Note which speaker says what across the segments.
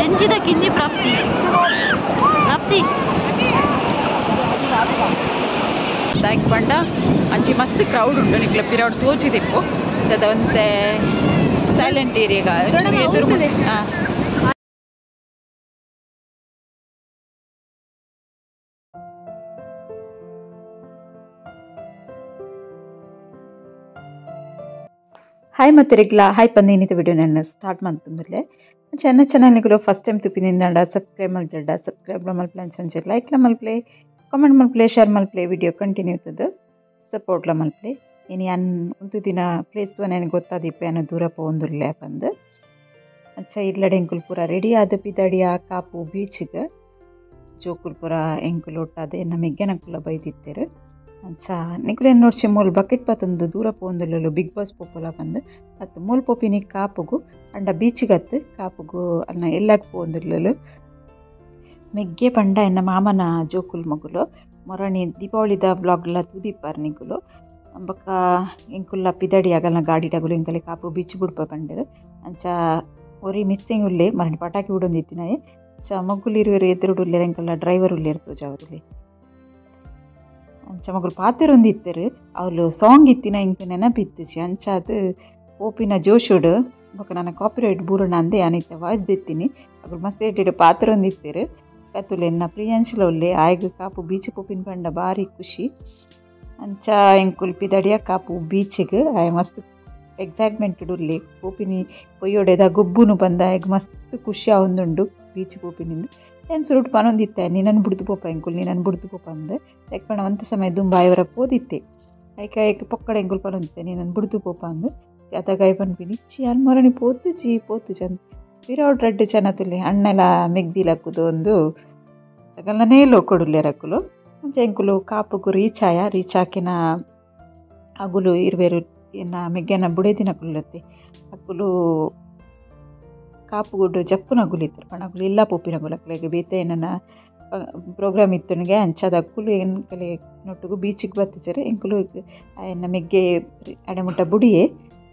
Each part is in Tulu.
Speaker 1: ಜಂಜಿದ ಕಿನ್ನಿ ಪ್ರಾಪ್ತಿ ಪ್ರಾಪ್ತಿ
Speaker 2: ದಾಯಕ್ ಪಂಡ ಅಂಚಿ ಮಸ್ತ್ ಕ್ರೌಡ್ ಉಂಟು ನಿಕ್ಲ ಪಿರೌಡ್ ತೋಚಿದಿಪ್ಪು ಚದಂತೆ ಸೈಲೆಂಟ್ ಏರಿಯಾಗ ಎದುರು ಹಾಯ್ ಮತ್ತೆರಿಗ್ಲ ಹಾಯ್ ಪಂದಿನಿತ ವಿಡಿಯೋ ನನ್ನ ಸ್ಟಾರ್ಟ್ ಮಾಡ್ತಂದ್ರೆ ಚೆನ್ನ ಚಾನಲ್ಗಳು ಫಸ್ಟ್ ಟೈಮ್ ತುಪ್ಪಿನಿಂದ ಸಬ್ಸ್ಕ್ರೈಬ್ ಮಲ್ಜಡ್ಡ ಸಬ್ಸ್ಕ್ರೈಬ್ ಮಲ್ಪ್ಲೆ ಅಂಚೆ ಲೈಕ್ ಮಲ್ಪ್ಲೆ ಕಮೆಂಟ್ ಮಲ್ಪ್ಲೆ ಶೇರ್ ಮಲ್ಪ್ಲೆ ವಿಡಿಯೋ ಕಂಟಿನ್ಯೂ ಇರ್ತದೆ ಸಪೋರ್ಟ್ಲ ಮಲ್ಪ್ಲೆ ಇನ್ನು ಯಾನ್ ಒಂದು ದಿನ ಪ್ಲೇಸ್ ನನಗೆ ಗೊತ್ತಾದಿಪ್ಪ ಏನೋ ದೂರ ಪೋಂದುರ್ಲೆ ಬಂದು ಅಂಚ ಇಲ್ಲಡೆ ಎಂಕುಲ್ ಪೂರ ರೆಡಿ ಆದ ಪಿದಡಿಯ ಕಾಪು ಬೀಚಿಗೆ ಜೋಕುಲ್ ಪೂರ ಎಂಕುಲ್ ಒಟ್ಟಾದೆ ನಮ್ಮ ಹೆಗ್ಗೆನಕುಲ ಬೈದಿತ್ತೇರು ಅಂಚ ನಿಕುಲೇನು ನೋಡ್ಸಿ ಮೂಲು ಬಕೆಟ್ ಪತ್ತೊಂದು ದೂರ ಪೋಂದುಲ್ಲಲು ಬಿಗ್ ಬಾಸ್ ಪೋಪುಲ ಬಂದು ಅತ್ತು ಮೂಲು ಪೋಪಿನಿ ಕಾಪುಗು ಅಂಡ ಬೀಚಿಗತ್ತು ಕಾಪುಗು ಅನ್ನ ಎಲ್ಲಕ್ಕೆ ಪೋಂದುಲ್ಲಲು ಮೆಗ್ಗೆ ಪಂಡ ಎನ್ನ ಮಾಮನ ಜೋಕುಲ್ ಮಗುಲು ಮೊರಣಿ ದೀಪಾವಳಿದ ಬ್ಲಾಗ್ಲ ತೂದಿಪ್ಪಾರ್ ನಿಕುಲು ಬೊಕ್ಕ ಎಂಕುಲ್ಲ ಪಿದಡಿ ಆಗಲ್ನ ಗಾಡಿ ಟಗುಲು ಎಂಕಲೆ ಕಾಪು ಬೀಚ್ ಬುಡ್ಪ ಪಂಡರು ಅಂಚ ಒರಿ ಮಿಸ್ಸಿಂಗ್ ಉಲ್ಲೆ ಮರಣಿ ಪಟಾಕಿ ಉಡೊಂದಿತ್ತಿನಾಯೆ ಅಂಚ ಮಗುಲು ಇರುವೆರು ಎದುರುಡುಲ್ಲೇರು ಎಂಕಲ್ಲ ಡ್ರೈವರ್ ಉಲ್ಲೇರು ತೋಜಾವರುಲೆ ಅಂಚ ಮಗುಲು ಪಾತೆರೊಂದಿತ್ತರು ಅವ್ಲು ಸಾಂಗ್ ಇತ್ತಿನ ಇಂಕ ನೆನಪಿತ್ತುಚಿ ಅಂಚ ಅದು ಪೋಪಿನ ಜೋಶುಡು ಬೊಕ್ಕ ನನ್ನ ಕಾಪಿರೈಟ್ ಬೂರಣ ಅಂದೆ ಯಾನಿತ್ತ ವಾಯ್ಸ್ ದೆತ್ತೀನಿ ಅಗುಲು ಮಸ್ತ್ ಏಟಿಡು ಪಾತೆರೊಂದಿತ್ತರು ಕತ್ತುಲೆ ಎನ್ನ ಪ್ರಿಯಾಂಶಲ ಉಲ್ಲೆ ಆಯ್ಗ ಕಾಪು ಬೀಚ್ ಪೋಪಿನ ಪಂಡ ಭಾರಿ ಖುಷಿ ಅಂಚ ಎಂಕುಲ್ ಪಿದಡಿಯ ಕಾಪು ಬೀಚಿಗೆ ಆಯ್ ಮಸ್ತ್ ಎಕ್ಸೈಟ್ಮೆಂಟ್ ಉಲ್ಲೆ ಪೋಪಿನಿ ಪೊಯ್ಯೋಡೆದ ಗೊಬ್ಬುನು ಬಂದ ಆಯ್ಗ ಮಸ್ತ್ ಖುಷಿ ಆವೊಂದುಂಡು ಬೀಚ್ ಪೋಪಿನಿಂದ ಏನು ಸುರುಟು ಪನೊಂದಿತ್ತೆ ನಿನ್ನನ್ನು ಬುಡ್ದು ಪೋಪ ಎಂಕುಲ್ ನಿನ್ನನ್ನು ಬುಡ್ದು ಪೋಪ ಅಂದು ಯಾಕಂಡ ಒಂತ ಸಮಯ ದುಂಬ ಆಯವರ ಪೋದಿತ್ತೆ ಐಕ ಐಕ ಪೊಕ್ಕಡೆ ಎಂಕುಲ್ ಪನೊಂದಿತ್ತೆ ನಿನ್ನನ್ನು ಬುಡ್ದು ಪೋಪ ಅಂದು ಅದಾಗ ಪನ್ಪಿನಿ ಚಿ ಅನ್ಮೊರಣಿ ಪೋತುಜಿ ಪೋತುಜಿ ಅಂದ್ ಪಿರೌಡ್ ರಡ್ಡು ಚೆನ್ನ ತುಲ್ಲೆ ಅಣ್ಣೆಲ ಮೆಗ್ದಿಲಕ್ಕುದು ಒಂದು ಅಗಲನೇ ಲೋಕೊಡುಲ್ಲೆ ರಕ್ಕುಲು ಅಂಚ ಎಂಕುಲು ಕಾಪುಗು ರೀಚ್ ಆಯ ರೀಚ್ ಹಾಕಿನ ಅಗುಲು ಇರುವೆರು ಎನ್ನ ಮೆಗ್ಗೆನ ಬುಡೇದಿನಕುಲತ್ತೆ ಅಕ್ಕುಲು ಕಾಪುಗುಡ್ಡು ಜಪ್ಪುನಗುಲು ಇತ್ತರು ಪಣಗುಲು ಇಲ್ಲ ಪೋಪಿನಗುಲು ಅಕ್ಲೆಗ್ ಬೇತೆ ಏನನ ಪ್ರೋಗ್ರಾಮ್ ಇತ್ತನಿಗೆ ಅಂಚದ ಅಕ್ಕುಲು ಎಂಕಲೆ ನೊಟ್ಟುಗು ಬೀಚಿಗೆ ಬತ್ತಿಚಾರೆ ಎಂಕುಲು ಎನ್ನ ಮೆಗ್ಗೆ ಅಡೆಮುಟ್ಟ ಬುಡಿಯೆ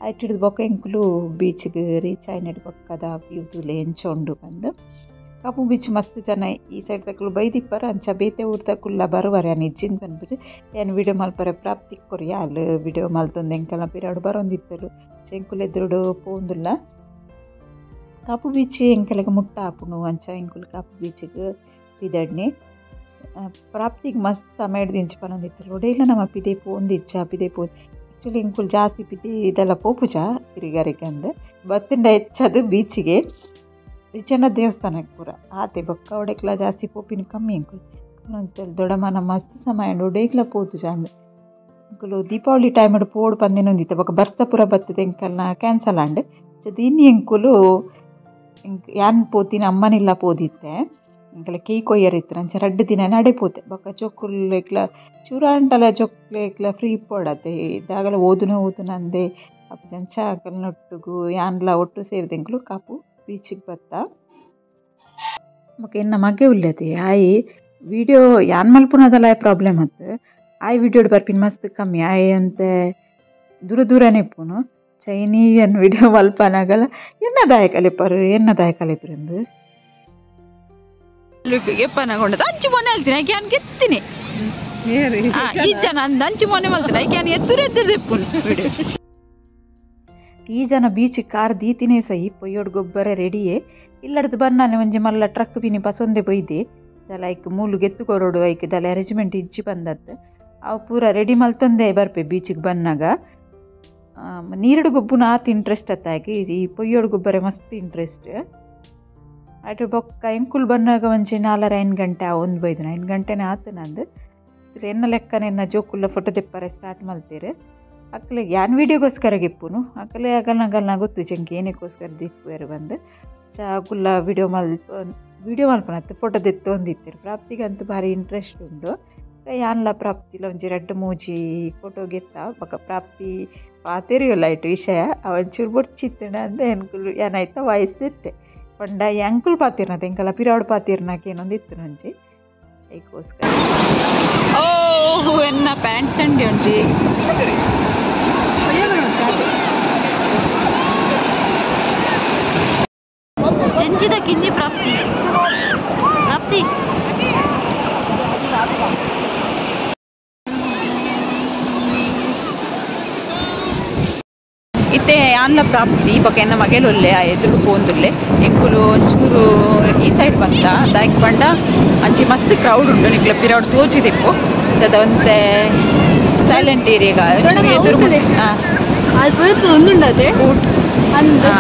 Speaker 2: ಐಟಿಡ್ದು ಬೊಕ್ಕ ಎಂಕುಲು ಬೀಚಿಗೆ ರೀಚ್ ಆಯ್ನೆಡ್ ಬೊಕ್ಕದ ವ್ಯೂ ತೂಲೆ ಎಂಚ ಉಂಡು ಬಂದು ಕಾಪು ಬೀಚ್ ಮಸ್ತ್ ಜನ ಈ ಸೈಡ್ ತಕ್ಕಲು ಬೈದಿಪ್ಪರ ಅಂಚ ಬೇತೆ ಊರು ತಕ್ಕುಲ್ಲ ಬರುವರೆ ಯಾನ್ ಇಜ್ಜಿಂದ್ ಪನ್ಪುಜಿ ಯಾನ್ ವಿಡಿಯೋ ಮಲ್ಪರೆ ಪ್ರಾಪ್ತಿ ಕೊರಿಯ ಅಲ್ಲಿ ವಿಡಿಯೋ ಮಲ್ತೊಂದು ಎಂಕಲ್ನ ಪಿರಾಡು ಬರೊಂದಿತ್ತರು ಎಂಕುಲು ಎದುರುಡು ಪೋಂದುಲ್ಲ ಕಾಪು ಬೀಚ್ ಎಂಕಲೆಗ್ ಮುಟ್ಟ ಆಪುಂಡು ಅಂಚ ಎಂಕುಲು ಕಾಪು ಬೀಚಿಗೆ ಪಿದಡ್ನೆ ಪ್ರಾಪ್ತಿಗೆ ಮಸ್ತ್ ಸಮಯ ದಿಂಚ ಪನೊಂದಿತ್ತರು ಒಡೆಯಿಲ್ಲ ನಮ್ಮ ಪಿದೆ ಪೋಂದಿಚ್ಚ ಪಿದೆ ಪೋ ಆ್ಯಕ್ಚುಲಿ ಎಂಕುಲು ಜಾಸ್ತಿ ಪಿದೆ ಇದೆಲ್ಲ ಪೋಪುಜ ತಿರುಗಾರಿಕೆ ಅಂದು ಬತ್ತಿಂಡ ಹೆಚ್ಚದು ಬೀಚಿಗೆ ಬೀಚಣ್ಣ ದೇವಸ್ಥಾನಕ್ಕೆ ಪೂರ ಆತೆ ಬೊಕ್ಕ ಒಡೆಕ್ಲ ಜಾಸ್ತಿ ಪೋಪಿನ ಕಮ್ಮಿ ಎಂಕುಲು ದೊಡ್ಡಮ್ಮನ ಮಸ್ತ್ ಸಮಯ ಒಡೇಕ್ಲ ಪೋತುಜ ಅಂದ್ ಎಂಕುಲು ದೀಪಾವಳಿ ಟೈಮ್ ಪೋಡು ಪಂದಿನೊಂದಿತ್ತೆ ಬೊಕ್ಕ ಬರ್ಸ ಪೂರ ಬತ್ತದೆ ಎಂಕಲ್ನ ಕ್ಯಾನ್ಸಲ್ ಆಂಡ್ ದೀನಿ ಎಂಕುಲು ಯಾನ್ ಪೋತಿನ ಅಮ್ಮನಿಲ್ಲ ಪೋದಿತ್ತೆ ಎಂಕಲ ಕೇಕ್ ಕೊಯ್ಯರ್ ಇತ್ತು ಅಂಚ ರಡ್ಡು ದಿನ ನಡೆ ಪೋತೆ ಬೊಕ್ಕ ಜೋಕುಲು ಚೂರಾಂಡಲ ಜೋಕ್ಲೆಕ್ಲ ಫ್ರೀ ಪೋಡತ್ತೆ ಇದಾಗಲ ಓದುನ ಓದುನ ಅಂದೆ ಅಪ್ಪ ಅಂಚ ಅಕಲ್ನೊಟ್ಟುಗು ಯಾನ್ಲ ಒಟ್ಟು ಸೇರಿದೆ ಎಂಕುಲು ಕಾಪು ಬೀಚಿಗೆ ಬತ್ತ ಬೊಕ್ಕ ಎನ್ನ ಮಗೆ ಉಲ್ಲೆತೆ ಆಯ್ ವಿಡಿಯೋ ಯಾನ್ ಮಲ್ಪುನದಲ್ಲ ಪ್ರಾಬ್ಲಮ್ ಅತ್ತು ಆಯ್ ವಿಡಿಯೋಡ್ ಬರ್ಪಿನ ಮಸ್ತ್ ಕಮ್ಮಿ ಆಯ್ ಅಂತೆ ದೂರ ದೂರನೇ ಇಪ್ಪುನು ಚೈನಿ ಅನ್ ವಿಡಿಯೋ ಮಲ್ಪನಾಗಲ್ಲ ಎನ್ನದಾಯ ಕಲಿಪರು ಎನ್ನದಾಯ ಕಲಿಪರಂದು ಎಪ್ಪನಗೊಂಡದ ಅಂಚು ಮೊನೆ ಹೇಳ್ತೀನಿ ಐಕೆ ಯಾನ್ ಗೆತ್ತೀನಿ ಈ ಜನ ಅಂದ ಅಂಚು ಮೊನೆ ಮಲ್ತೀನಿ ಐಕೆ ಯಾನ್ ಎದ್ದುರು ಎದ್ದುರು ಇಪ್ಪುನು ವಿಡಿಯೋ ಈ ಜನ ಬೀಚ್ ಕಾರ್ ದೀತಿನೇ ಸಹಿ ಪೊಯ್ಯೋಡ್ ಗೊಬ್ಬರ ರೆಡಿಯೇ ಇಲ್ಲಡ್ದು ಬನ್ನಾನೆ ಒಂಜಿ ಮಲ್ಲ ಟ್ರಕ್ ಪಿನಿ ಪಸೊಂದೆ ಪೊಯ್ದೆ ದಲ ಐಕ್ ಮೂಲು ಗೆತ್ತು ಕೊರೋಡು ಐಕ್ ದಲ ಅರೇಂಜ್ಮೆಂಟ್ ಇಜ್ಜಿ ಬಂದತ್ತು ಅವು ಪೂರ ರೆಡಿ ಮಲ್ತೊಂದೆ ಬರ್ಪೆ ಬೀಚಿಗೆ ಬನ್ನಾಗ ನೀರುಡು ಗೊಬ್ಬುನ ಆತ ಇಂಟ್ರೆಸ್ಟ್ ಅತ್ತಾಗಿ ಈ ಪೊಯ್ಯೋಡು ಗೊಬ್ಬರ ಮಸ್ತ್ ಇಂಟ್ರೆಸ್ಟ್ ಆಯ್ತು ಬೊಕ್ಕ ಎಂಕುಲು ಬನ್ನಾಗ ಒಂಜಿ 4 5 ಗಂಟೆ ಒಂದು ಬೈದು 5 ಗಂಟೆನೇ ಆತು ನಂದು ಎನ್ನ ಲೆಕ್ಕನೆ ಎನ್ನ ಜೋಕುಲ್ಲ ಫೋಟೋ ತೆಪ್ಪರೆ ಸ್ಟಾರ್ಟ್ ಮಲ್ತೀರು ಅಕ್ಲೆ ಯಾನ್ ವೀಡಿಯೋಗೋಸ್ಕರ ಗಿಪ್ಪುನು ಅಕ್ಕಲೆ ಅಗಲ್ನ ಗೊತ್ತು ಚೆಂಕಿ ಏನಕ್ಕೋಸ್ಕರ ದಿಪ್ಪುವೆರು ಬಂದು ಚಾಕುಲ್ಲ ವಿಡಿಯೋ ವಿಡಿಯೋ ಮಲ್ಪನತ್ತು ಫೋಟೋ ದೆತ್ತು ಒಂದಿತ್ತೆರು ಪ್ರಾಪ್ತಿಗಂತೂ ಭಾರಿ ಇಂಟ್ರೆಸ್ಟ್ ಉಂಡು ಯಾನ್ಲ ಪ್ರಾಪ್ತಿಲ ಒಂಜಿ ರಡ್ಡು ಮೂಜಿ ಫೋಟೋ ಗೆತ್ತ ಬೊಕ್ಕ ಪ್ರಾಪ್ತಿ ಪಾತೆರಿಯಲ್ಲ ಇಟ್ಟು ವಿಷಯ ಅವಂಚೂರು ಬೊಡ್ಚಿತ್ತಂಡ ಅಂದೆ ಎನ್ಕುಲು ಏನಾಯ್ತ ವಾಯ್ಸ್ ಇತ್ತೆ ಪಂಡ ಎಂಕುಲು ಪಾತಿರ್ನತ್ತೆ ಎಂಕಲ ಪಿರಾಡ್ ಪಾತಿರ್ನಾಕ ಏನೊಂದು ಇತ್ತು ಒಂಜಿ ಐಕೋಸ್ಕರ ಓ ಎನ್ನ ಪ್ಯಾಂಟ್ ಚಂಡಿ ಒಂಜಿ
Speaker 1: ಎಂಚಿದ ಕಿನ್ನಿ ಪ್ರಾಪ್ತಿ ಪ್ರಾಪ್ತಿ
Speaker 2: ಇತ್ತೆ ಯಾನ್ಲ ಪ್ರಾಪ್ತಿ ಬೊಕ ಎನ್ನ ಮಗೆಲುಲ್ಲೆ ಆ ಎದುರು ಪೋಂದುಲ್ಲೆ ಎಂಕುಲು ಒಂಚೂರು ಈ ಸೈಡ್ ಬಂತ ದಾಯಕ್ ಪಂಡ ಅಂಚಿ ಮಸ್ತ್ ಕ್ರೌಡ್ ಉಂಟು ನಿಕ್ಲ ಪಿರೌಡ್ ತೋಚಿದಿಪ್ಪು ಚದ ಒಂತೆ ಸೈಲೆಂಟ್ ಏರಿಯಾಗ ಎದುರು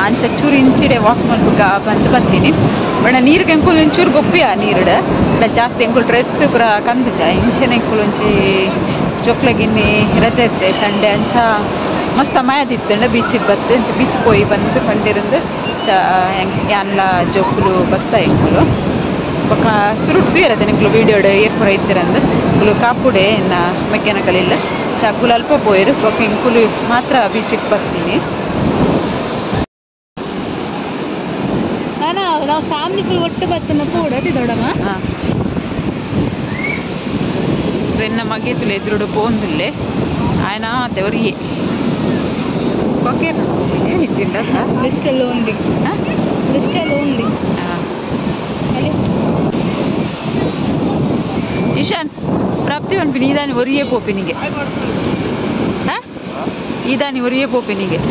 Speaker 2: ಅಂಚ ಚೂರು ಇಂಚಿಡೆ ವಾಕ್ ಮಲ್ಪುಗ ಬಂದು ಬರ್ತೀನಿ ಬಣ್ಣ ನೀರಿಗೆ ಎಂಕುಲು ಒಂಚೂರು ಗೊಪ್ಪಿಯ ನೀರುಡು ಜಾಸ್ತಿ ಎಂಕುಲು ಡ್ರೆಸ್ ಪೂರ ಕಂದುಜ ಇಂಚೆನೆ ಎಂಕುಲು ಒಂಚಿ ಚೊಕ್ಲಗಿನ್ನಿ ರಜೆ ಇತ್ತೆ ಸಂಡೆ ಅಂಚ ಮಸ್ತ್ ಸಮಯ ಬೀಚಿಗೆ ಬತ್ತು ಬೀಚ್ ಪೋಯಿ ಬಂದು ಪಂಡಿರಂದು ಚ ಯಾನ್ಲ ಜೋಕುಲು ಬತ್ತ ಎಂಕುಲು ಬೊಕ ಸುರುಟ್ಟು ಇರತ್ತೆ ಎಂಕುಲು ವೀಡಿಯೋಡು ಏರ್ಪುರ ಇತ್ತಿರಂದು ಎಂಕುಲು ಕಾಪುಡೆ ಎನ್ನ ಮೆಕ್ಯಾನಿಕಲ್ ಚಕ್ಕುಲು ಅಲ್ಪ ಪೋಯಿರು ಬೊಕ ಎಂಕುಲು ಮಾತ್ರ ಬೀಚಿಗೆ ಬರ್ತೀನಿ.
Speaker 1: ನಾವು ಫ್ಯಾಮಿಲಿ ಫುಲ್ ಒಟ್ಟು ಬತ್ತನ ಪೋಡತಿ ದೊಡಮ್ಮ
Speaker 2: ಎನ್ನ ಮಗೆತುಲೆ ಎದುರುಡು ಪೋಂದುಲ್ಲೆ ಆಯನ ತೆವರಿಯೇ ಕೊಕ್ಕೆ ಹೆಚ್ಚಿಂಡ
Speaker 1: mister lonely mister lonely
Speaker 2: Ishan ಪ್ರಾಪ್ತಿ ಪನ್ಪಿನಿ ಈದಾನಿ ಒರಿಯೇ ಪೋಪಿನಿಗೆ ಈದಾನಿ ಒರಿಯೇ ಪೋಪಿನಿಗೆ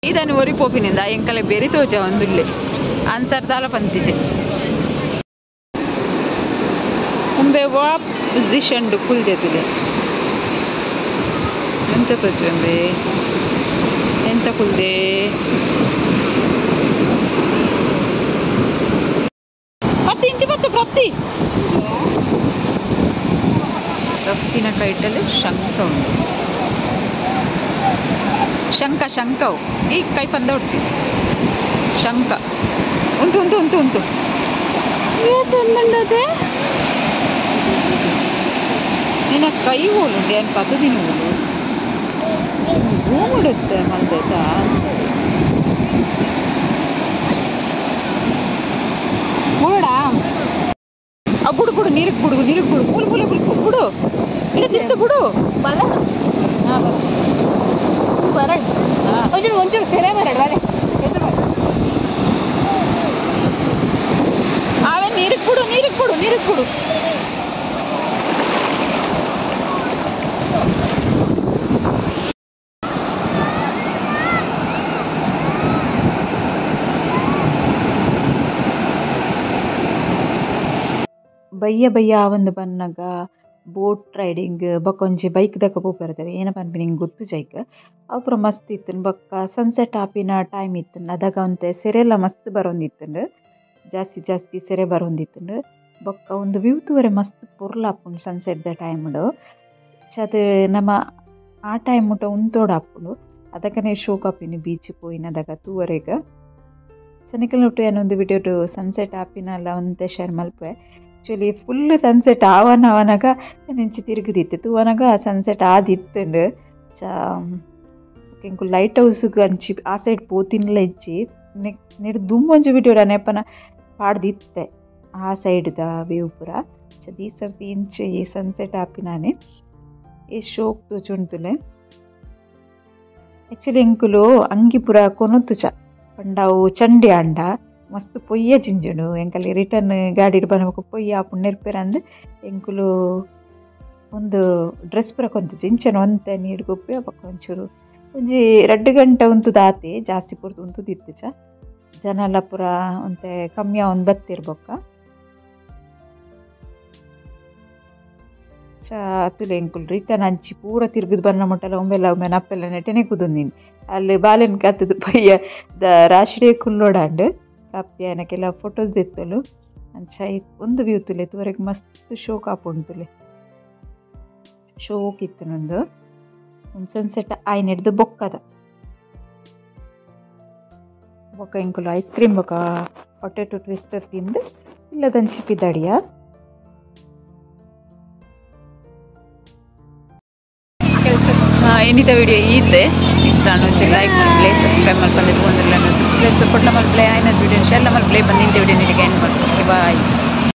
Speaker 2: ಈದಾನಿ ಒರಿ ಪೋಪಿನಿಂದ ಎಂಕಲೆ ಬೇರೆ ತೋಜ ಒಂದುಲ್ಲೆ ಆನ್ಸರ್ ದಾಲ ಪಂತಿಜೆ ಉಂಬೆ ವಾ ಪೊಸಿಷನ್ ಕುಲ್ದೆ ತುಲೆ ಎಂಚ ತೋಜುಂಬೆ ಎಂಚ ಕುಲ್ದೆ ಪತ್ತು ಇಂಚು ಪತ್ತು ಪ್ರಾಪ್ತಿ ಪ್ರಾಪ್ತಿನ ಕೈಟಲ್ಲಿ ಶಂಖ ಉಂಟು ಶಂಖ ಶಂಖವು ಈ ಕೈ ಪಂದ ಉಡ್ಚಿ ಶಂಖ ಉಂಟು ಉಂಟು ಉಂಟು ಉಂಟು ನಿನ್ನ ಕೈ ಹೋಲುಂಡು ಏನು ಪತ್ತದಿನ ಹೋಲು ಝೂಮ್ ಇಡುತ್ತೆ ಮಲ್ದೈತಾ
Speaker 1: ಬಿಡಾ
Speaker 2: ಆ ಬುಡು ಬುಡು ನೀರಿಗೆ ಬಿಡು ನೀರಿಗೆ ಬಿಡು ಮೂಲ ಮೂಲ ಬಿಡು ಬಿಡು ಇಡತಿತ್ತು ಬಿಡು
Speaker 1: ಬರಡ ಬರಡ ಒಂಚೂರು ಒಂಚೂರು ಸೆರೆ ಬರಡ ಬಲೆ
Speaker 2: ಆವೆ ನೀರಿಗೆ ಬಿಡು ನೀರಿಗೆ ಬಿಡು ನೀರಿಗೆ ಬಿಡು ಬಯ್ಯ ಬಯ್ಯ ಒಂದು ಬನ್ನಗ ಬೋಟ್ ರೈಡಿಂಗ್ ಬೊಕೊಂಜಿ ಬೈಕ್ ದಕ ಪೋಪೆರ್ತೇವೆ ಏನ ಪನ್ಪಿನ ಹಿಂಗೆ ಗೊತ್ತು ಜೈಕ್ ಅವು ಪೂರ ಮಸ್ತ್ ಇತ್ತು ಬೊಕ್ಕ ಸನ್ಸೆಟ್ ಆಪಿನ ಟೈಮ್ ಇತ್ತು ಅದಾಗ ಒಂತೆ ಸೆರೆಲ್ಲ ಮಸ್ತ್ ಬರೋಂದಿತ್ತುಂಡು ಜಾಸ್ತಿ ಜಾಸ್ತಿ ಸೆರೆ ಬರೋಂದಿತ್ತುಂಡು ಬೊಕ್ಕ ಒಂದು ವ್ಯೂ ತೂವರೆ ಮಸ್ತ್ ಪೊರ್ಲಾಪುಂಡು ಸನ್ಸೆಟ್ ದ ಟೈಮ್ಡು ಚದು ನಮ್ಮ ಆ ಟೈಮ್ ಮುಟ್ಟ ಉಂತೋಡು ಆಪುಂಡು ಅದಕ್ಕನೇ ಶೋಕ್ ಆಪಿನಿ ಬೀಚ್ ಪೋಯಿನ ಅದಗ ತೂವರೆಗ ಸನಿಕಲ್ ಒಟ್ಟು ಏನೊಂದು ವಿಡಿಯೋಟು ಸನ್ಸೆಟ್ ಆಪಿನಲ್ಲ ಒಂತೆ ಶೇರ್ ಮಲ್ಪೆ. ಆ್ಯಕ್ಚುಲಿ ಫುಲ್ ಸನ್ಸೆಟ್ ಆವನ ಅವನಾಗ ನೆಂಚಿ ತಿರುಗುದಿತ್ತು ತೂವನಾಗ ಸನ್ಸೆಟ್ ಆದಿತ್ತುಂಡು. ಚ ಎಂಕು ಲೈಟ್ ಹೌಸ್ಗೆ ಅಂಚಿ ಆ ಸೈಡ್ ಪೋತಿನ್ಲ ಇಜ್ಜಿ ನೆಡ್ ದುಮ್ಮೊಂಜಿ ವಿಡಿಯೋ ನೆಪನ ಪಾಡ್ದಿತ್ತೆ ಆ ಸೈಡ್ದ ವ್ಯೂ ಪೂರ. ಚ ಈ ಸರ್ತಿ ಇಂಚಿ ಸನ್ಸೆಟ್ ಆಪಿನಾನೆ ಈ ಶೋಕ್ ತೋಜುಂಟುಲೆ. ಆ್ಯಕ್ಚುಲಿ ಎಂಕುಲು ಅಂಗಿ ಪೂರ ಕೊನೊತ್ತು ಚ ಪಂಡ ಅವು ಚಂಡಿ ಅಂಡ ಮಸ್ತ್ ಪೊಯ್ಯ ಜಿಂಜುಂಡು ಎಂಕಲ್ಲಿ ರಿಟರ್ನ್ ಗಾಡಿ ಬನಬೇಕು ಪೊಯ್ಯ ಆಪುಂಡು ನೆರ್ಪೆರಂದು ಎಂಕುಲು ಒಂದು ಡ್ರೆಸ್ ಪೂರ ಕೊಂತು ಇಂಚನ ಒಂತೆ ನೀರು ಗೊಪ್ಪಿ ಬೊಕ್ಕ ಒಂಚೂರು ಒಂಜಿ 2 ಗಂಟೆ ಉಂತುದಾತೆ ಜಾಸ್ತಿ ಪೊರ್ತು ಉಂತುದಿತ್ತು ಚ ಜನ ಎಲ್ಲ ಪೂರ ಒಂತೆ ಕಮ್ಮಿ ಒಂದು ಬತ್ತಿರ್ಬೊಕ್ಕ. ಚ ತುಲೆ ಎಂಕುಲು ರಿಟರ್ನ್ ಅಂಚಿ ಪೂರ ತಿರುಗುದು ಬನ್ನ ಮುಟ್ಟಲ್ಲ ಒಂಬೆಲ್ಲ ಒಮ್ಮೆ ನಪ್ಪೆಲ್ಲ ನೆಟ್ಟೆನೆ ಕುದುಂದಿನಿ ಅಲ್ಲಿ ಬಾಲೆನ್ ಕತ್ತದು ಪಯ್ಯ the ರಾಶಿಡೇ ಕುಲ್ಲೋಡಾಂಡು ಪ್ರಾಪ್ತಿ ಆಯ್ನಕ್ಕೆಲ್ಲ ಫೋಟೋಸ್ ದೆತ್ತಲು ಅಂಚ ಒಂದು ವ್ಯೂ ತುಲೆ ತುವರೆಗೆ ಮಸ್ತ್ ಶೋಕ್ ಆಪುಂಡು ತುಲೆ ಶೋಕ್ ಇತ್ತು ನೊಂದು ಒಂದು ಸನ್ಸೆಟ್ ಆಯ್ನ ಹಿಡ್ದು ಬೊಕ್ಕದ ಬೊಕ್ಕ ಎಂಕುಲು ಐಸ್ ಕ್ರೀಮ್ ಬೊಕ್ಕ ಪೊಟೆಟೊ ಟ್ವಿಸ್ಟರ್ ತಿಂದು ಇಲ್ಲದಂಚಿ ಪಿದಡಿಯ. ಏನಿದೆ ವಿಡಿಯೋ ಈತೆ ಇಷ್ಟ ಲೈಕ್ ಮಲ್ಪ್ಲೆ ಸಬ್ಸ್ಕ್ರೈಬ್ ಮಲ್ಪಂದಿಟ್ಟು ಒಂದಿಲ್ಲ ಸಬ್ಸ್ಕ್ರೈಬ್ ಸಪೋರ್ಟ್ ಮಲ್ಪ್ಲೆ ಆಯ್ನ ವಿಡಿಯೋ ಶೇರ್ ಮಲ್ಪ್ಲೆ ಬಂದಿಂತೆ ವಿಡಿಯೋ ನಿಮಗೆ ಎಂಡ್ ಮಾಡ್ತೀನಿ. ಬಾಯ್.